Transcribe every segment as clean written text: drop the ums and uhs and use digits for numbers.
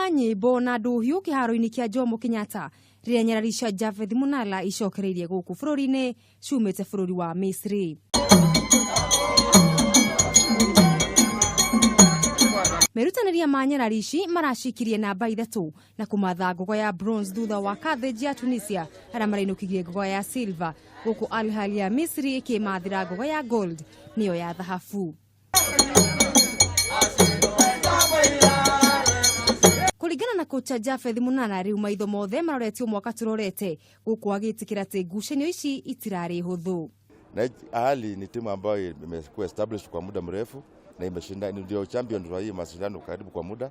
Wa nyĩmbo na ndũhiũ kĩharo-inĩ kĩa Jomo Kenyatta rĩrĩa nyarari cia Japheth Munala icokereirie gũkũ bũrũri-inĩ ciumĩte bũrũri wa Misri. Merutanĩria ma nyarari ici maracikirie namba 3 na kũmatha ngogo ya bronze thutha wa Carthage ya Tunisia arĩa marainũkirie ngogo ya silver, gũkũ Al Ahly ya Misri ĩkĩmathĩra ngogo ya gold nĩyo ya thahabu. Kũringana na kocha Japheth Munana, rĩu maitho mothe maroretio mwaka tũrorete, gũkũ agĩtĩkĩra atĩ ngucanio ici itirarĩ hũthũ. Na Ahly ni timu ambayo imekuwa established kwa muda mrefu na imeshinda, ndio champion wa hii mashindano karibu kwa muda,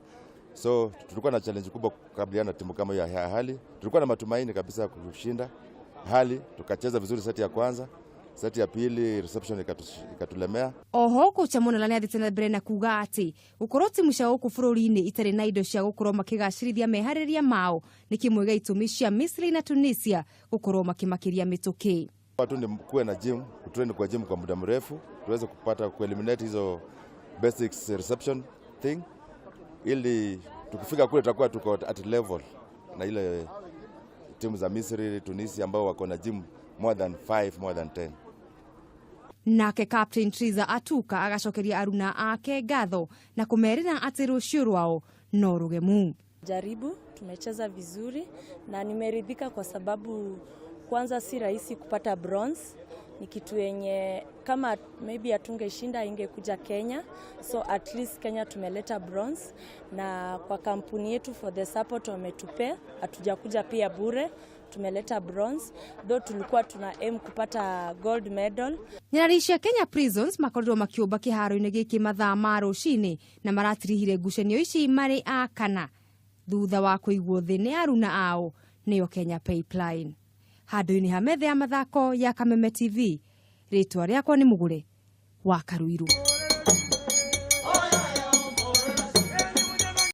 so tulikuwa na challenge kubwa kukabiliana na timu kama hiyo ya Ahly. Tulikuwa na matumaini kabisa kushinda Ahly, tukacheza vizuri seti ya kwanza, seti ya pili reception ikatulemea. Oho kocha Munala nĩ athiĩte na mbere na kuga atĩ gũkorwo timu cia gũkũ bũrũri-inĩ itarĩ na indo cia gũkorwo makĩgacĩrithia meharĩrĩria mao nĩ kĩmwe gĩa itũmi cia Misri na Tunisia gũkorwo makĩmakĩria mĩtũkĩ. Tu ni kuwe na gym, kutrain kwa gym kwa muda mrefu, tuweze kupata kueliminate hizo basics reception thing, ili tukifika kule tutakuwa tuko at level na ile timu za Misri, Tunisia ambao wako na gym more than 5, more than 10. Nake Captain Triza Atuka agacokeria aruna ake ngatho na kũmerĩra atĩ rũciũ rwao no rũgemu. Jaribu, tumecheza vizuri na nimeridhika kwa sababu kwanza si rahisi kupata bronze. Ni kitu yenye kama maybe hatungeshinda ingekuja Kenya, so at least Kenya tumeleta bronze, na kwa kampuni yetu for the support wametupea, hatujakuja pia bure, tumeleta bronze, though tulikuwa tuna aim kupata gold medal. Nyarari cia Kenya Prisons makorirwo makĩũmba kĩharo-inĩ gĩkĩ mathaa ma rũcinĩ na maratirihire ngucanio ici marĩ a kana thutha wa kũigwo thĩ nĩ aruna ao nĩyo Kenya Pipeline. Handũ-inĩ ha metha ya mathako ya Kameme TV, rĩtwa rĩakwa nĩ Mũgũre wa Karuiru.